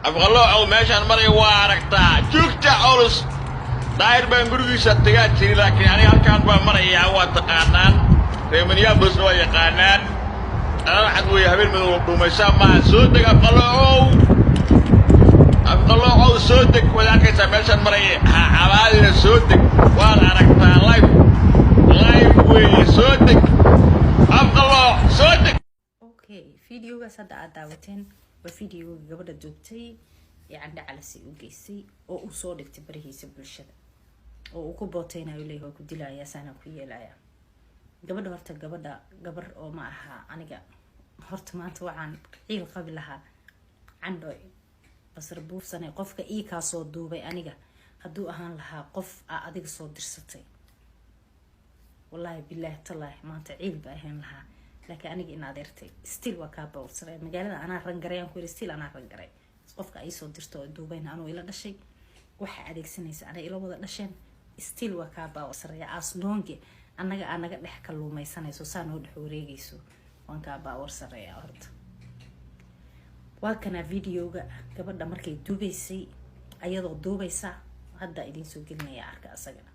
Afqaloocow, meeshaan maraya waa aragtaa joogta culus. Daahir baan gurigiisa tagaa jiri, laakiin aniga halkaan baan marayaa. Waa taqaanaan, reer Minneapolisna waa yaqaanaan. Cad weeye, habeen madow dhuumaysaa maaha. Soo deg, Afqaloocow, Afqaloocow, soo deg. Waad arkaysaa meeshaan maraya. Ha cabaadina, soo deg. Waad aragtaa, live, live weeye. Soo deg, Afqalooc, soo deg. Okay, videogaas hadda aad daawateen waa videoga gabadha duubtay ee Candhe Calasi u geystay oo uu soo dhigtay barihiisa bulshada oo uu ku booteynayo, leeyahay waa ku dilayaa, saanaan ku yeelaya gabadha. Horta gabadha gabar oo ma aha. Aniga horta maanta waxaan ciil qabi lahaa Candhoy Basar Buufsane, qofka ii kaa soo duubay. Aniga hadduu ahaan lahaa qof aa adiga soo dirsatay, wallaahi, bilaahi, tallaahi, maanta ciil ba ahaan lahaa. Laakiin aniga in adeertay still waa kaa bawrsaday. Magaalada anaa rangaray, aan ku yiri, still anaa rangaray. Qofka ay soo dirto oo duubayna anuu ila dhashay, waxaa adeegsanaysa anay ila wada dhasheen. Still waa kaa baawarsareeya. Asloonge annaga aa naga dhex kaluumaysanayso, saa noo dhex wareegayso, waan kaa baawar sareeya. Horta waa kanaa videoga gabadha markay duubaysay, ayadoo duubaysa hadda idiin soo gelinaya, arka asagana.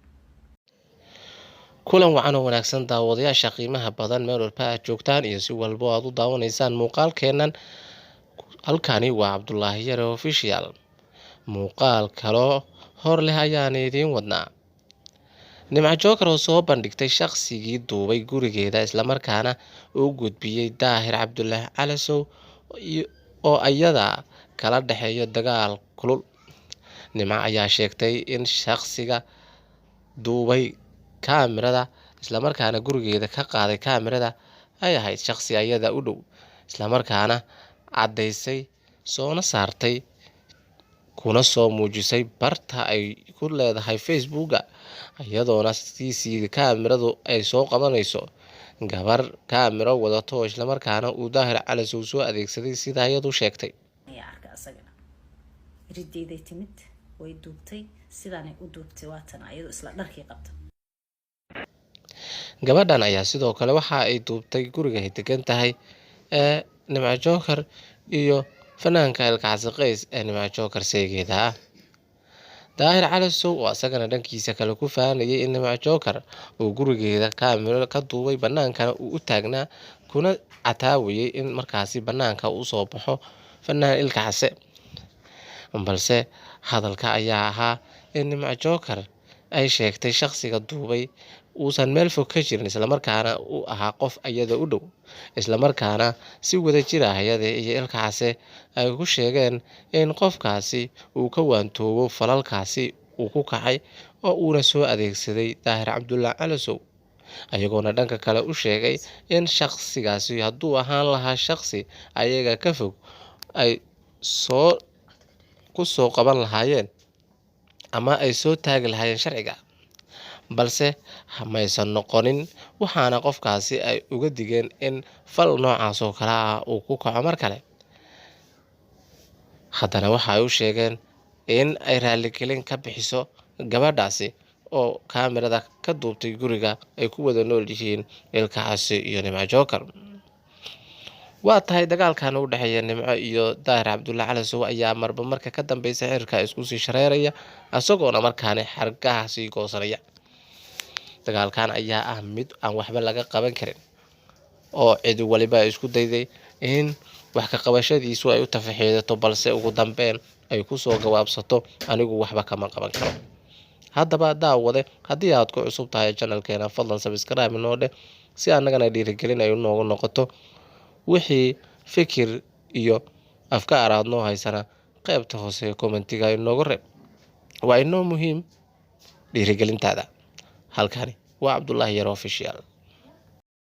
Kulan wacan oo wanaagsan, daawadayaasha qiimaha badan, meel walba aad joogtaan iyo si walbo aad u daawanaysaan muuqaalkeennan. Halkani waa Cabdulaahi Yare Official. Muuqaal kaloo hor leh ayaan idiin wadnaa. Nimco Joker oo soo bandhigtay shaqsigii duubay gurigeeda, islamarkaana u gudbiyey Daahir Cabdulaahi Calasow oo iyada kala dhexeeyo dagaal kulul. Nimco ayaa sheegtay in shaqsiga duubay kaamirada, islamarkaana gurigeeda ka qaaday kaamirada, ay ahayd shaqsi ayada u dhow, islamarkaana caddaysay, soona saartay, kuna soo muujisay barta ay ku leedahay Facebooka, iyadoona cc kaamiradu ay soo qabanayso gabar kaamiro wadato oo islamarkaana uu Daahir Calasow soo adeegsaday, sida iyadu sheegtay. Ayaa arka asagana. Rideyday timid, way duubtay, sidaanay u duubtay. Waatana iyadoo isla dharkii qabta. Gabadhan ayaa sidoo kale waxa ay duubtay guriga ay degan tahay ee Nimco Joker iyo fanaanka Ilkacase Qays ee Nimco Joker seegeeda ah. Daahir Calasow oo asagana dhankiisa kale ku faanayay in Nimco Joker uu gurigeeda kaamiro ka duubay, banaankana uu u taagnaa, kuna cataawayay in markaasi banaanka usoo baxo fanaan Ilkacase, balse hadalka ayaa ahaa in Nimco Joker ay sheegtay shaqsiga duubay uusan meel fog ka jirin, islamarkaana uu ahaa qof iyada u dhow, islamarkaana si wada jir ah iyada iyo Ilkacase ay ku sheegeen in qofkaasi uu ka waantoobo falalkaasi uu ku kacay oo uuna soo adeegsaday Daahir Cabdulla Calasow, ayagoona dhanka kale u sheegay in shaqsigaasi hadduu ahaan lahaa shaqsi ayaga ka fog ay soo ku soo qaban lahaayeen ama ay soo taagi lahaayeen sharciga, balse maysan noqonin. Waxaana qofkaasi ay uga digeen in fal noocaas oo kale ah uu ku kaco mar kale. Haddana waxa ay u sheegeen in ay raaligelin ka bixiso gabadhaasi oo kaamirada ka duubtay guriga ay ku wada nool yihiin Ilkacase iyo Nimco Joker. Waa tahay, dagaalkan u dhexeeya Nimco iyo Daahir Cabdulla Calasow ayaa marba marka ka dambeysa xirka isku sii shareeraya, isagoona markaani xargaha sii goosanaya. Dagaalkan ayaa ah mid aan waxba laga qaban karin oo cid waliba ay isku dayday in wax ka qabashadiisu ay u tafaxiidato, balse ugu dambeyn ay kusoo gabaabsato "anigu waxba kama qaban karo". Haddaba daawade, haddii aad ku cusub tahay channelkeena, fadlan subscribe noo dheh si annagana dhiirigelin ay noogu noqoto. Wixii fikir iyo afkaar aad noo haysana, qaybta hoose ee commentiga inoogu reeb. Waa inoo muhiim dhiirigelintaada. Halkani waa Cabdulaahi Yar Official.